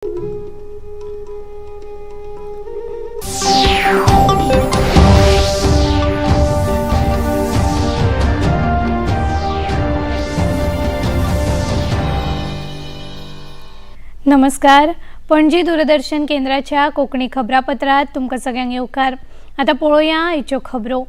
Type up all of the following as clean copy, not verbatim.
नमस्कार, पणजी दूरदर्शन केंद्राच्या कोंकणी खबरापत्रात तुमकां सगळ्यांक येवकार. आतां पळोवया आयच्यो खबरो.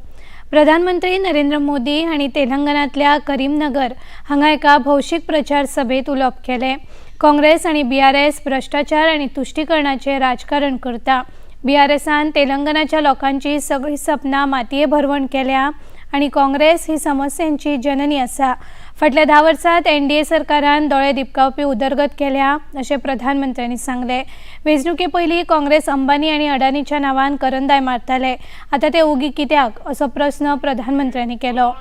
प्रधानमंत्री नरेंद्र मोदी हांणी तेलंगणांतल्या करीमनगर हांगा एका भौशीक प्रचार सभेत उलोवप केलें. काँग्रेस आनी बीआरएस भ्रश्टाचार आनी तुश्टीकरणाचें राजकारण करता. बीआरएसान तेलंगणाच्या लोकांची सगळीं सपनां मातये भरवण केल्या आनी काँग्रेस ही समस्यांची जननी आसा. फाटल्या 10 वर्सांत एनडीए सरकारान दोळे दिपकावपी उदरगत केल्या अशें प्रधानमंत्र्यांनी सांगलें. वेंचणुके पयलीं काँग्रेस अंबानी आनी अडानीच्या नांवान करंदाय मारताले, आतां ते ओगी कित्याक असो प्रस्न प्रधानमंत्र्यांनी केलो.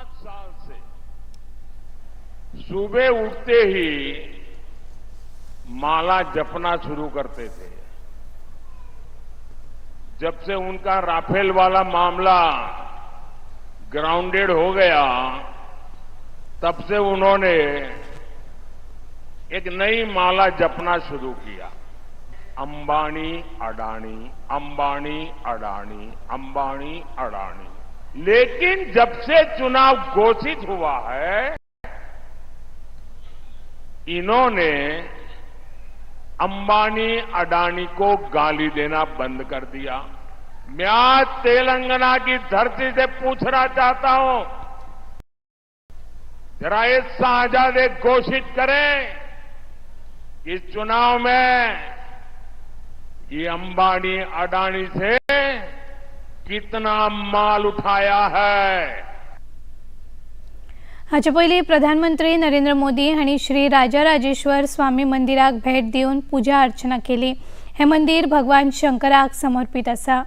सुबह उठते ही माला जपना शुरू करते थे. जब से उनका राफेल वाला मामला ग्राउंडेड हो गया, तब से उन्होंने एक नई माला जपना शुरू किया. अंबानी अडानी, अंबानी अडानी, अंबानी अडानी. लेकिन जब से चुनाव घोषित हुआ है, इन्होंने अंबानी अडानी को गाली देना बंद कर दिया. मैं आज तेलंगाना की धरती से पूछना चाहता हूं, जरा ये शाहजादे घोषित करें कि चुनाव में ये अंबानी अडानी से कितना माल उठाया है. हाचे पयलीं प्रधानमंत्री नरेंद्र मोदी हांणी श्री राजराजेश्वर स्वामी मंदिराक भेट दिवन पुजा अर्चना केली. हें मंदीर भगवान शंकराक समर्पीत आसा.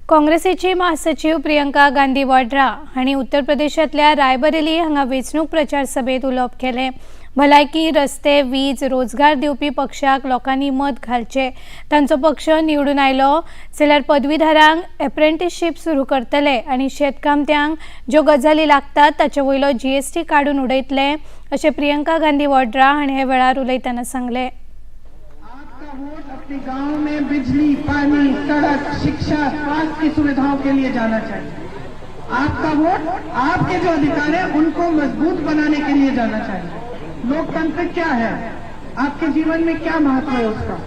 काँग्रेसीची महासचीव प्रियंका गांधी वाड्रा हांणी उत्तर प्रदेशांतल्या रायबरेली हांगा वेंचणूक प्रचार सभेत उलोवप केलें. भलायकी, रस्ते, वीज, रोजगार दिवपी पक्षाक लोकांनी मत घालचें. तांचो पक्ष निवडून आयलो जाल्यार पदवीधरांक एप्रेंटिसशीप सुरू करतले आनी शेतकामत्यांक ज्यो गजाली लागतात ताचे वयलो जीएसटी काडून उडयतले अशें प्रियंका गांधी वाड्रा हांणी हे वेळार उलयतना सांगलें. आपका वोट अपने गांव में बिजली, पानी, सड़क, शिक्षा, स्वास्थ्य की सुविधाओं के लिए जाना चाहिए. आपका वोट आपके जो अधिकार है उनको मजबूत बनाने के लिए जाना चाहिए. लोकतंत्र क्या है, आपके जीवन में क्या महत्व है उसका,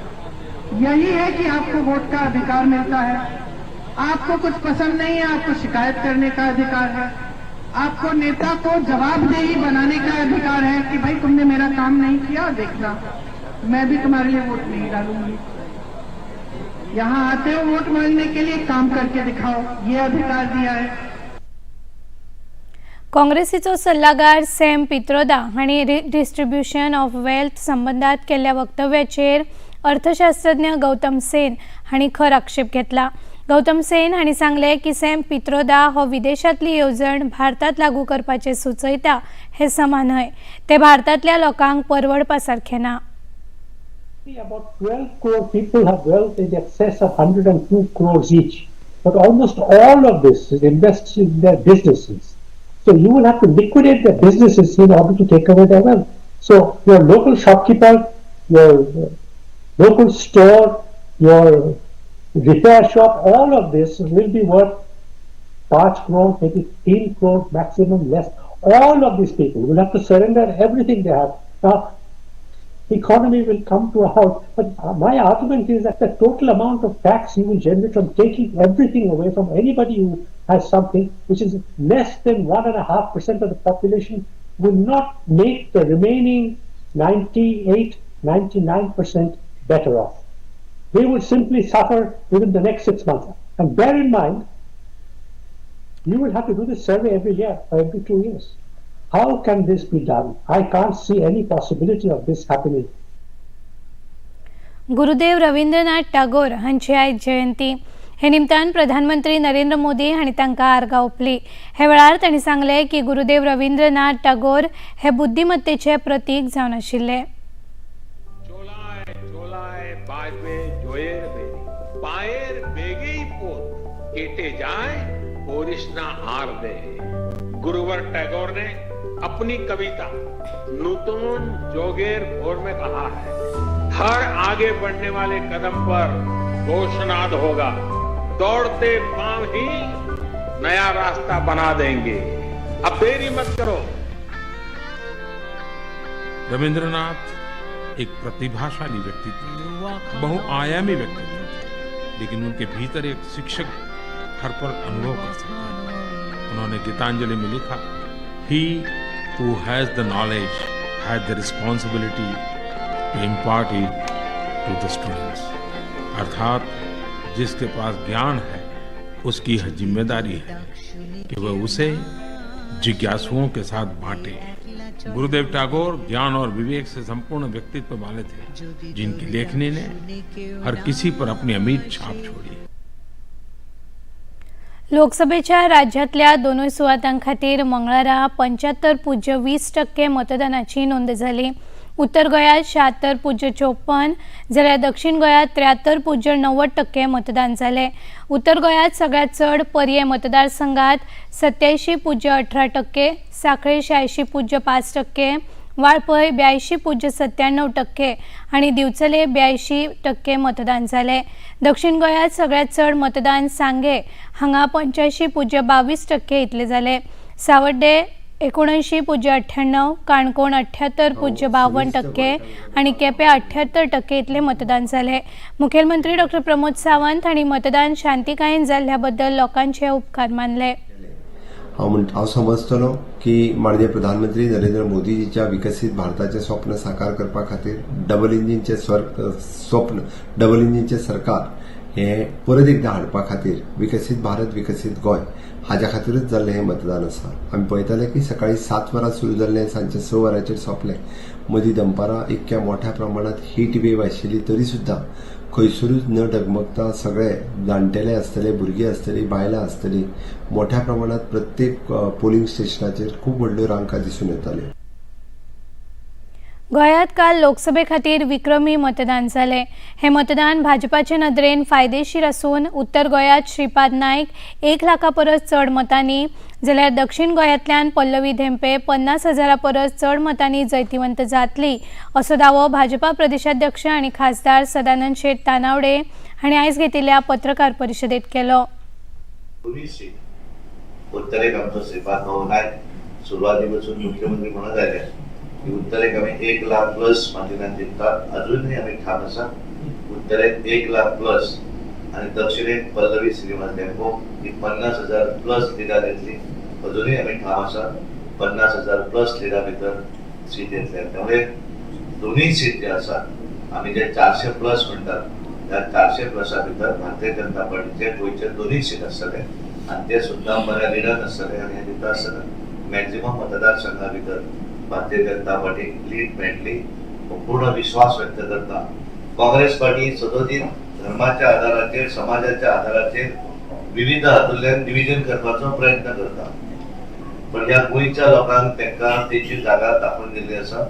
यही है कि आपको वोट का अधिकार मिलता है. आपको कुछ पसंद नहीं है, आपको शिकायत करने का अधिकार है. आपको नेता को जवाबदेही बनाने का अधिकार है कि भाई, तुमने मेरा काम नहीं किया, देखना, मैं भी तुम्हारे लिए वोट नहीं डालूंगी. यहाँ आते हो वोट मांगने के लिए, काम करके दिखाओ, ये अधिकार दिया है. काँग्रेसीचो सल्लागार सॅम पित्रोदा हांणी रिडिस्ट्रिब्युशन ऑफ वेल्थ संबंदात केल्ल्या वक्तव्याचेर अर्थशास्त्रज्ञ गौतम सेन हांणी खर आक्षेप घेतला. गौतम सेन हांणी सांगलें की सॅम पित्रोदा हो विदेशांतली येवजण भारतांत लागू करपाचें सुचयता हें समा न्हय. ते भारतांतल्या लोकांक परवडपा सारकें ना. About 12 crore people have wealth in excess of 102 crores each. But almost all of this is invested in their businesses. So you will have to liquidate their businesses in order to take away their wealth. So your local shopkeeper, your local store, your repair shop, all of this will be worth 5 crore, maybe 3 crore, maximum less. All of these people will have to surrender everything they have. Now, economy will come to a halt. But my argument is that the total amount of tax you will generate from taking everything away from anybody who has something, which is less than 1.5% of the population, will not make the remaining 98, 99% better off. They will simply suffer within the next 6 months. And bear in mind, you will have to do this survey every year or every 2 years. How can this be done? I can't see any possibility of this happening. Gurudev Rabindranath Tagore हांची आयज जयंती. हे निमतान प्रधानमंत्री नरेंद्र मोदी हांणी तांकां आर्गां ओंपली. हे वेळार तांणी सांगलें की गुरुदेव रवींद्रनाथ टागोर हे बुद्धिमत्तेचे प्रतीक जावन आशिल्ले. চোলায় চোলায় বাজবে জয়ের বেরি, পায়ের বেগেই পোত কেটে যায় করিস না আর দে. गुरुवर टैगोर ने अपनी कविता नूतन जोगेर भोर में कहा है, हर आगे बढ़ने वाले कदम पर घोषनाद होगा। दौड़ते पांव ही नया रास्ता बना देंगे। अब देरी मत करो। रविंद्रनाथ एक प्रतिभाशाली व्यक्तित्व थे, बहुआयामी व्यक्तित्व थे, लेकिन उनके भीतर एक शिक्षक हर पल अनुभव कर सकते थे। उन्होंने गीतांजलि में लिखा, "He who has the knowledge has the responsibility to impart it to the students." अर्थात जिसके पास ज्ञान है, उसकी यह जिम्मेदारी है कि वह उसे जिज्ञासुओं के साथ बांटे। गुरुदेव टैगोर ज्ञान और विवेक से संपूर्ण व्यक्तित्व वाले थे, जिनकी लेखनी ने हर किसी पर अपनी अमिट छाप छोड़ी। लोकसभेच्या राज्यांतल्या दोनूय सुवातां खातीर मंगळारा 75.20% मतदानाची नोंद जाली. उत्तर गोंयांत 76.54 जाल्यार दक्षिण गोंयांत 73.90% मतदान जालें. उत्तर गोंयांत सगळ्यांत चड पर्ये मतदारसंघात 87.18%, सांखळे 86.5%, वाळपय 82.97% आनी दिवचले 82% मतदान जालें. दक्षिण गोंयांत सगळ्यांत चड मतदान सांगे हांगा 85.22% इतलें जालें. सावड्डे 79.98, काणकोण 78.52% आनी केपें 78% इतलें मतदान जालें. मुखेलमंत्री डॉक्टर प्रमोद सावंत हांणी मतदान शांतिकायेन जाल्ल्या बद्दल लोकांचे उपकार मानले. हांव म्हण हांव समजतलो की माननीय प्रधानमंत्री नरेंद्र मोदीजीच्या विकसीत भारताचें स्वप्न साकार करपा खातीर डबल इंजिनचें स्वप्न, डबल इंजिनचें सरकार हें परत एकदां हाडपा खातीर, विकसीत भारत, विकसीत गोंय हाज्या खातीरच जाल्लें हें मतदान आसा. आमी पळयताले की सकाळी 7 वरां सुरू जाल्लें, सांजचे 6 वरांचेर सोंपलें. मदीं दनपारां इतक्या मोठ्या प्रमाणांत हीट वेव आशिल्ली, तरी सुद्दां खंयसरूच न डगमगता सगळे जाणटेले आसतले, भुरगीं आसतली, बायलां आसतली, मोठ्या प्रमाणात प्रत्येक पोलिंग स्टेशनाचेर खूब व्हडल्यो रांका दिसून येताल्यो. गोंयांत काल लोकसभे खातीर विक्रमी मतदान जालें. हें मतदान भाजपाचे नदरेन फायदेशीर आसून उत्तर गोंयांत श्रीपाद नायक 1 लाखा परस चड मतांनी जाल्यार दक्षिण गोंयांतल्यान पल्लवी धेंपे 50 हजारा परस चड मतांनी जैतिवंत जातली, असो दावो भाजपा प्रदेशाध्यक्ष आनी खासदार सदानंद शेट तानावडे हांणी आयज घेतिल्ल्या पत्रकार परिशदेत केलो. दोन्ही सीट, उत्तरेक आमचो श्रीपाद भाऊ नायक सुरवाती पासून मुख्यमंत्री म्हणून जाले की उत्तरेक आमी 1 लाख प्लस मार्जिनान जिखतात. अजूनही आमी ठाम आसा. उत्तरेक 1 लाख प्लस आणि दक्षिणेक पल्लवी श्रीनिवास धेंपो ही 50,000 प्लस लिडार येतली. अजूनही आमी ठाम आसा, 50,000 प्लस लिडा भितर सीट येतले. त्यामुळे दोन्ही सीट जे आसात, आमी जे 400 प्लस म्हणटात, त्या 400 प्लसा भितर भारतीय जनता पार्टीचे गोंयचे दोन्ही सीट आसतले आणि ते सुद्दां बऱ्या लिडान आसतले आनी हे दिता आसतना मॅक्झिमम मतदारसंघा भितर भारतीय जनता पार्टीक लीड मेळटली हो पूर्ण विश्वास व्यक्त करता. काँग्रेस पार्टी सदोदीत धर्माच्या आधाराचेर, समाजाच्या आधाराचेर विविध हातूंतल्यान डिविजन करपाचो प्रयत्न करता, पण ह्या गोंयच्या लोकांक तांकां तेची जागा दाखोवन दिल्ली आसा.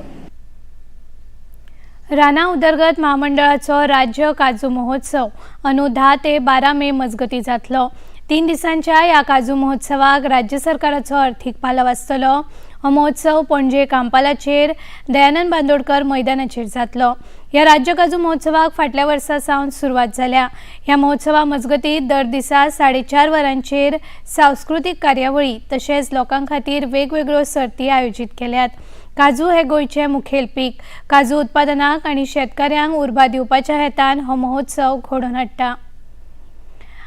रानां उदरगत म्हामंडळाचो राज्य काजू महोत्सव अंदू 10 ते 12 मे मजगतीं जातलो. 3 दिसांच्या ह्या काजू महोत्सवाक राज्य सरकाराचो अर्थीक पालव आसतलो. हो महोत्सव पणजे कांपालाचेर दयानंद बांदोडकर मैदानाचेर जातलो. ह्या राज्य काजू महोत्सवाक फाटल्या वर्सा सावन सुरवात जाल्या. ह्या महोत्सवा मजगतीं दर दिसा 4:30 वरांचेर सांस्कृतीक कार्यावळी तशेंच लोकां खातीर वेगवेगळ्यो सर्ती आयोजीत केल्यात. काजू हे गोंयचें मुखेल पीक. काजू उत्पादनाक आनी शेतकाऱ्यांक उर्बा दिवपाच्या हेतान हो महोत्सव घडोवन हाडटा.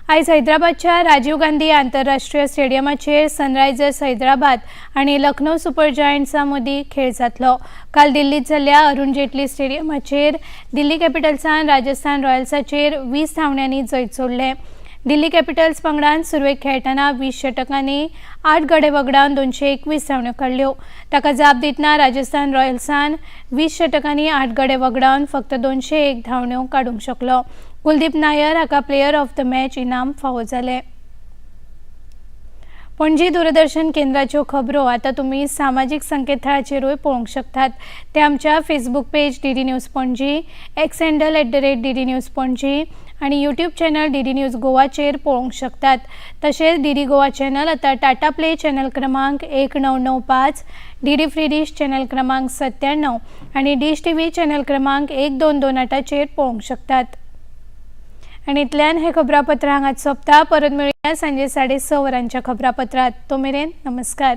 आयज हैदराबादच्या राजीव गांधी आंतरराष्ट्रीय स्टेडियमाचेर सनरायझर्स हैदराबाद आनी लखनौ सुपर जायंट्सा मदीं खेळ जातलो. काल दिल्लीत जाल्ल्या अरुण जेटली स्टेडियमाचेर दिल्ली कॅपिटल्सान राजस्थान रॉयल्साचेर 20 धांवड्यांनी जैत जोडलें. दिल्ली कॅपिटल्स पंगडान सुरवेक खेळटना 20 षटकांनी 8 गडे वगडावन 221 धांवड्यो काडल्यो. ताका जाप दितना राजस्थान रॉयल्सान 20 षटकांनी 8 गडे वगडावन फक्त 201 धांवड्यो काडूंक शकलो. कुलदीप नायर हाका प्लेयर ऑफ the match इनाम फावो जालें. पणजी दूरदर्शन केंद्राच्यो खबरो आतां तुमी सामाजीक संकेतथळाचेरूय पळोवंक शकतात. ते आमच्या Facebook page DD News Panaji, X handle @DDNews Panaji आनी यूट्यूब चॅनल डीडी न्यूज गोवाचेर पळोवंक शकतात. तशेंच डीडी गोवा चॅनल आतां टाटा प्ले चॅनल क्रमांक 1995, डीडी फ्री डिश चॅनल क्रमांक 97 आनी डिश टीव्ही चॅनल क्रमांक 1228चेर पळोवंक शकतात. आनी इतल्यान हें खबरापत्र हांगाच सोंपता. परत मेळुया सांजे 6:30 वरांच्या खबरापत्रात. तो मेरेन नमस्कार.